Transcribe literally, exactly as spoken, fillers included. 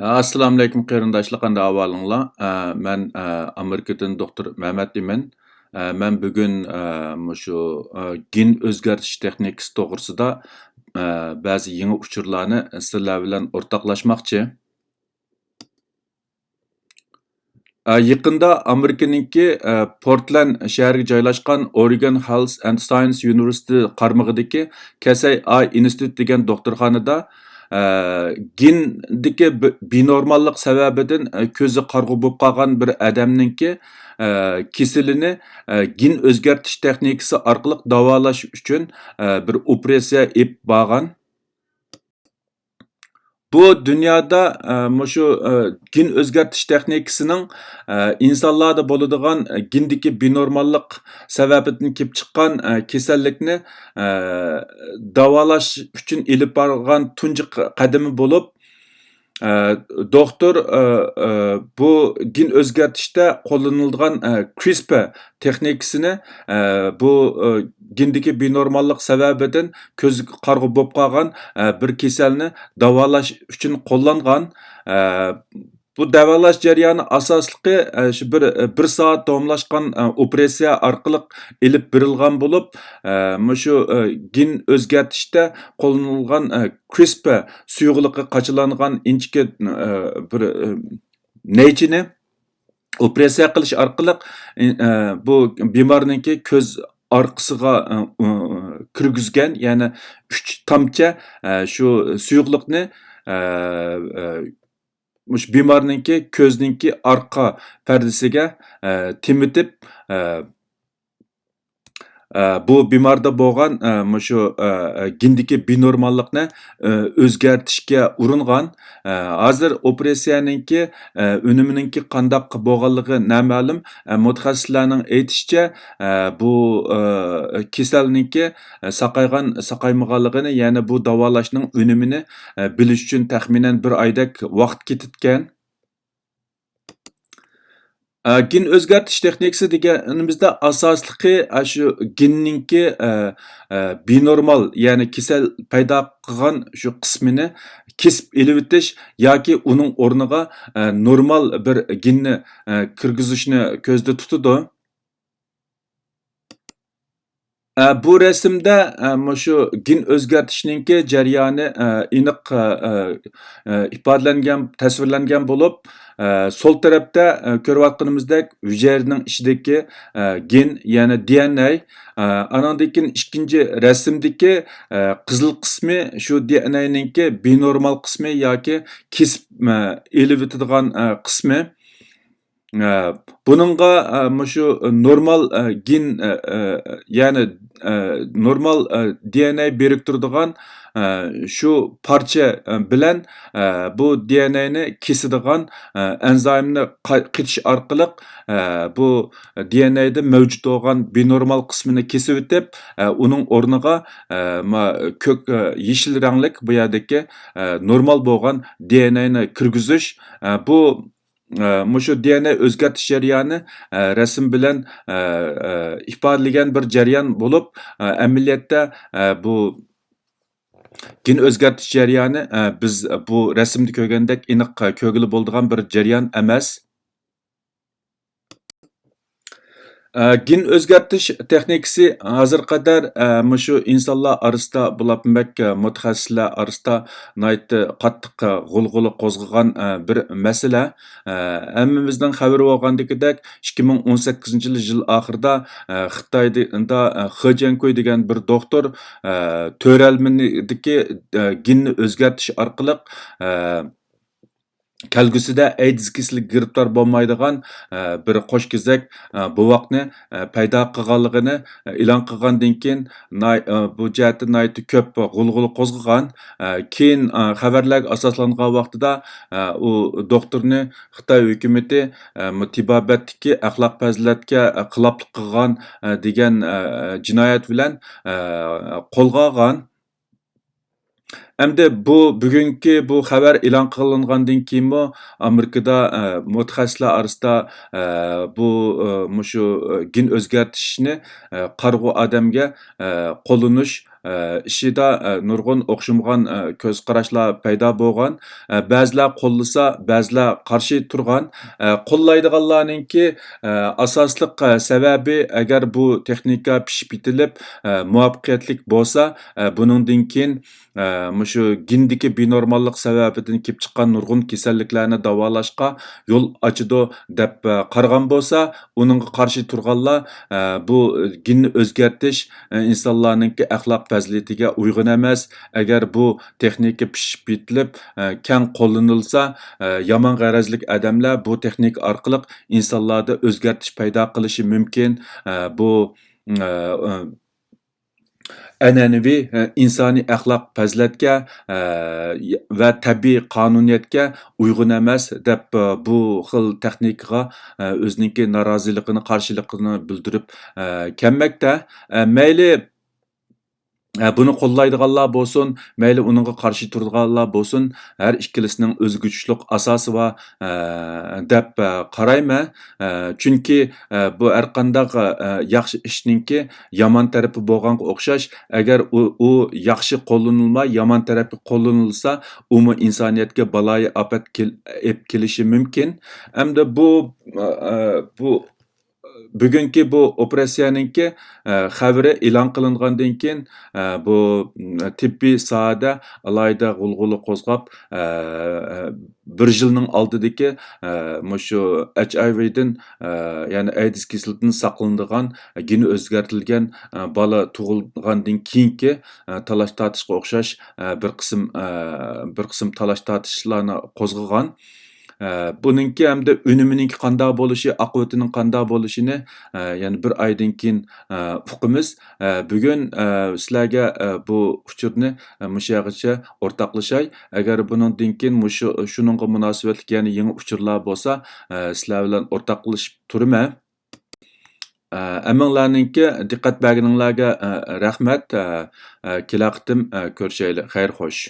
ئەسسالامۇئەلەيكۇم قېرىنداشلار، قانداق ئەھۋالىڭلار؟ ئە، مەن، ئە، ئامېرىكىدىن دوكتور مەمەت ئىمىن. ئە، مەن بۈگۈن، ئە، مۇشۇ، ئە، گېن ئۆزگەرتىش تېخنىكىسى توغرىسىدا، ئە، بەزى يېڭى ئۇچۇرلارنى سىلەر بىلەن ئورتاقلاشماقچى. ئە، يېقىندا ئامېرىكىنىڭكى، ئە، پورتلاند شەھىرىگە جايلاشقان ئورېگون ھېلس ئەند ساينس يۇنىۋېرسىتېتى قارمىقىدىكى كەسەي ئاي ئىنستىتۇت دېگەن دوختۇرخانىدا، ئە، گېندىكى بى-، بىنورماللىق سەۋەبىدىن، ئە، كۆزى قارىغۇ بولۇپ قالغان بىر ئادەمنىڭكى، ئە، كېسىلىنى، ئە، گېن ئۆزگەرتىش تېخنىكىسى ئارقىلىق داۋالاش ئۈچۈن، ئە، بىر ئوپېراتسىيە ئېلىپ بارغان. بۇ دۇنيادا، ئە، مۇشۇ، ئە، گېن ئۆزگەرتىش تېخنىكىسىنىڭ، ئە، ئىنسانلاردا بولىدىغان، ئە، گېندىكى بىنورماللىق سەۋەبىدىن كېلىپ چىققان، ئە، كېسەللىكنى، ئە، داۋالاش ئۈچۈن ئېلىپ بارغان تۇنجى ق-، قەدىمى بولۇپ، ئە، دوختۇر، ئە، ئە، بۇ گېن ئۆزگەرتىشتە قوللىنىلىدىغان، ئە، كرىسپىر تېخنىكىسىنى، ئە، بۇ، ئە، گېندىكى بىنورماللىق سەۋەبىدىن كۆز قارىغۇ بولۇپ قالغان، ئە، بىر كېسەلنى داۋالاش ئۈچۈن قوللانغان. ئە، بۇ داۋالاش جەريانى ئاساسلىقى، ئە، شۇ بىر، بىر سائەت داۋاملاشقان، ئە، ئوپېراتسىيە ئارقىلىق ئېلىپ بېرىلغان بولۇپ، ئە، مۇشۇ، ئە، گېن ئۆزگەرتىشتە قوللىنىلغان، ئە، كرىسپىر سۇيۇقلۇقى قاچىلانغان ئىنچىكە، ئە، بىر، ئە، نەيچىنى ئوپېراتسىيە قىلىش ئارقىلىق، ئى، ئە، بۇ بىمارنىڭكى كۆز ئارقىسىغا، ئە، ئۇ، كىرگۈزگەن، يەنى ئۈچ تامچە، ئە، شۇ سۇيۇقلۇقنى، ئە، ئە، مۇشۇ بىمارنىڭكى كۆزنىڭكى ئارقا پەردىسىگە، ئە، تېمىتىپ، ئە، ئە، بۇ بىماردا بولغان، ئە، مۇشۇ، ئە، ئە، گېندىكى بىنورماللىقنى، ئە، ئۆزگەرتىشكە ئۇرۇنغان. ئە، ھازىر ئوپېراتسىيەنىڭكى، ئە، ئۈنۈمىنىڭكى قانداق بولغانلىقى نامەلۇم. ئە، مۇتەخەسسىسلەرنىڭ ئېيتىشىچە، ئە، بۇ، ئە، كېسەلنىڭكى، ئە، ساقايغان، ساقايمىغانلىقىنى، يەنى بۇ داۋالاشنىڭ ئۈنۈمىنى، ئە، بىلىش ئۈچۈن تەخمىنەن بىر ئايدەك ۋاقىت كېتىدىكەن. ئە، گېن ئۆزگەرتىش تېخنىكىسى دېگىنىمىزدە ئاساسلىقى، ئە، شۇ گېننىڭكى، ئە، ئە، بىنورمال، يەنى كېسەل پەيدا قىلغان شۇ قىسمىنى كېسىپ ئېلىۋېتىش ياكى ئۇنىڭ ئورنىغا، ئە، نورمال بىر گېننى، ئە، كىرگۈزۈشنى كۆزدە تۇتىدۇ. ئە، بۇ رەسىمدە، ئە، مۇشۇ گېن ئۆزگەرتىشنىڭكى جەريانى، ئە، ئېنىق، ئە، ئە، ئە، ئىپادىلەنگەن، تەسۋىرلەنگەن بولۇپ، ئە، سول تەرەپتە، ئە، كۆرۈۋاتقىنىمىزدەك ھۈجەيرىنىڭ ئىچىدىكى، ئە، گېن، يەنى دى ئېن ئەي، ئە، ئانىڭدىن كېيىن ئىككىنچى رەسىمدىكى، ئە، قىزىل قىسمى شۇ دى ئېن ئەينىڭكى بىنورمال قىسمى ياكى كېسىپ، ئە، ئېلىۋېتىدىغان، ئە، قىسمى. ئە، بۇنىڭغا، ئە، مۇشۇ نورمال، ئە، گېن، ئە، ئە، يەنى، ئە، نورمال، ئە، دى ئېن ئەي بىرىكتۈرىدىغان، ئە، شۇ پارچە، ئە، بىلەن، ئە، بۇ دى ئېن ئەينى كېسىدىغان، ئە، ئەنزايمنى قا-، قېتىش ئارقىلىق، ئە، بۇ دى ئېن ئەيدە مەۋجۇت بولغان بىنورمال قىسمىنى كېسىۋېتىپ، ئە، ئۇنىڭ ئورنىغا، ئە، ما-، كۆك، ئە، يېشىل رەڭلىك بۇ يەردىكى، ئە، نورمال بولغان دى ئېن ئەينى كىرگۈزۈش، ئە، بۇ ئە، مۇشۇ دى ئېن ئەي ئۆزگەرتىش جەريانى، ئە، رەسىم بىلەن، ئە، ئە، ئىپادىلىگەن بىر جەريان بولۇپ، ئە، ئەمەلىيەتتە، ئە، بۇ گېن ئۆزگەرتىش جەريانى، ئە، بىز بۇ رەسىمدە كۆرگەندەك ئېنىق كۆرگىلى بولىدىغان بىر جەريان ئەمەس. ئە، گېن ئۆزگەرتىش تېخنىكىسى ھازىرغا قەدەر، ئە، مۇشۇ ئىنسانلار ئارىسىدا بولۇپمۇ بەك، ئە، مۇتەخەسسىسلەر ئارىسىدا ناھايىتى قاتتىق، ئە، غۇلغۇلا قوزغىغان، ئە، بىر مەسىلە. ئە، ھەممىمىزنىڭ خەۋىرى بولغاندىكىدەك، ئىككى مىڭ ئون سەككىزىنچى يىل، يىل ئاخىرىدا، ئە، خىتايدا، ئە، خې جيەنكۇي دېگەن بىر دوختۇر، ئە، تۆرەلمىدىكى، ئە، گېننى ئۆزگەرتىش ئارقىلىق، ئە، كەلگۈسىدە ئەيدىز كېسىلىگە گىرىپتار بولمايدىغان، ئە، بىر قوش كېزەك، ئە، بوۋاقنى، ئە، پەيدا قىلغانلىقىنى، ئە، ئېلان قىلغاندىن كېيىن، ناي-، ئە، بۇ جەھەتتە ناھايىتى كۆپ غۇلغۇلا قوزغىغان. ئە، كېيىن، ئە، خەۋەرلەرگە ئاساسلانغان ۋاقتىدا، ئە، ئۇ دوختۇرنى خىتاي ھۆكۈمىتى، ئە، مۇ-، تېبابەتتىكى ئەخلاق پەزىلەتكە، ئە، خىلاپلىق قىلغان، ئە، دېگەن، ئە، جىنايەت بىلەن، ئە، قولغا ئالغان. ئەمدى بۇ بۈگۈنكى بۇ خەۋەر ئېلان قىلىنغاندىن كېيىنمۇ ئامېرىكىدا، ئە، مۇتەخەسسىسلەر ئارىسىدا، ئە، بۇ، ئە، مۇشۇ، ئە، گېن ئۆزگەرتىشنى، ئە، قارىغۇ ئادەمگە، ئە، قوللىنىش، ئىچىدە، ئە، نۇرغۇن ئوخشىمىغان، ئە، كۆز قاراشلار پەيدا بولغان. ئە، بەزىلەر قوللىسا، بەزىلەر قارشى تۇرغان. ئە، قوللايدىغانلارنىڭكى، ئە، ئاساسلىق، ئە، سەۋەبى، ئەگەر بۇ تېخنىكا پىشىپ يېتىلىپ، ئە، مۇۋەپپەقىيەتلىك بولسا، ئە، بۇنىڭدىن كېيىن، ئە، مۇشۇ گېندىكى بىنورماللىق سەۋەبىدىن كېلىپ چىققان نۇرغۇن كېسەللىكلەرنى داۋالاشقا يول ئاچىدۇ، دەپ، ئە، قارىغان بولسا، ئۇنىڭغا قارشى تۇرغانلار، ئە، بۇ گېننى ئۆزگەرتىش، ئە، ئىنسانلارنىڭكى ئەخلاق پەزىلىتىگە ئۇيغۇن ئەمەس. ئەگەر بۇ تېخنىكا پىشىپ يېتىلىپ، ئە، كەڭ قوللىنىلسا، ئە، يامان غەرەزلىك ئادەملەر بۇ تېخنىكا ئارقىلىق ئىنسانلاردا ئۆزگەرتىش پەيدا قىلىشى مۇمكىن. ئە، بۇ، ئە، ئە، ئەنئەنىۋى، ئە، ئىنسانىي ئەخلاق پەزىلەتكە، ئە، ۋە تەبىئىي قانۇنىيەتكە ئۇيغۇن ئەمەس، دەپ، ئە، بۇ خىل تېخنىكىغا، ئە، ئۆزىنىڭكى نارازىلىقىنى، قارشىلىقىنى بىلدۈرۈپ، ئە، كەلمەكتە. ئە، مەيلى، ئە، بۇنى قوللايدىغانلار بولسۇن، مەيلى ئۇنىڭغا قارشى تۇرىدىغانلار بولسۇن، ھەر ئىككىلىسىنىڭ ئۆزىگە تۇتۇشلۇق ئاساسى بار، ئە، دەپ، ئە، قارايمەن. ئە، چۈنكى، ئە، بۇ ھەرقانداق، ئە، ياخشى ئىشنىڭكى يامان تەرىپى بولغانغا ئوخشاش، ئەگەر ئۇ، ئۇ ياخشى قوللىنىلماي، يامان تەرەپكە قوللىنىلسا، ئۇمۇ ئىنسانىيەتكە بالايىئاپەت كېل-، ئېلىپ كېلىشى مۇمكىن. ئەمدى بۇ، ئە، بۇ بۈگۈنكى بۇ ئوپېراتسىيەنىڭكى، ئە، خەۋىرى ئېلان قىلىنغاندىن كېيىن، ئە، بۇ، م، تېببىي ساھەدە ئالاھىدە غۇلغۇلا قوزغاپ، ئە، بىر يىلنىڭ ئالدىدىكى، ئە، مۇشۇ ئېچ ئاي ۋىدىن، ئە، يەنى ئەيدىز كېسىلىدىن ساقلىنىدىغان، گېنى ئۆزگەرتىلگەن، ئە، بالا تۇغۇلغاندىن كېيىنكى، ئە، تالاش-تارتىشقا ئوخشاش، ئە، بىر قىسىم، ئە، بىر قىسىم تالاش-تارتىشلارنى قوزغىغان. ئە، بۇنىڭكى ھەمدە ئۈنۈمىنىڭكى قانداق بولۇشى، ئاقىۋىتىنىڭ قانداق بولۇشىنى، ئە، يەنە بىر ئايدىن كېيىن، ئە، ئۇقىمىز. ئە، بۈگۈن، ئە، سىلەرگە، ئە، بۇ ئۇچۇرنى، ئە، مۇشۇ يەرگىچە ئورتاقلىشاي. ئەگەر بۇنىڭدىن كېيىن مۇشۇ، شۇنىڭغا مۇناسىۋەتلىك يەنە يېڭى ئۇچۇرلار بولسا، ئە، سىلەر بىلەن ئورتاقلىشىپ تۇرىمەن. ئە، ھەممىڭلارنىڭكى دىققەت بەرگىنىڭلارگە، ئە، رەھمەت. ئە، ئە، كېلەر قېتىم، ئە، كۆرۈشەيلى. خەير خوش.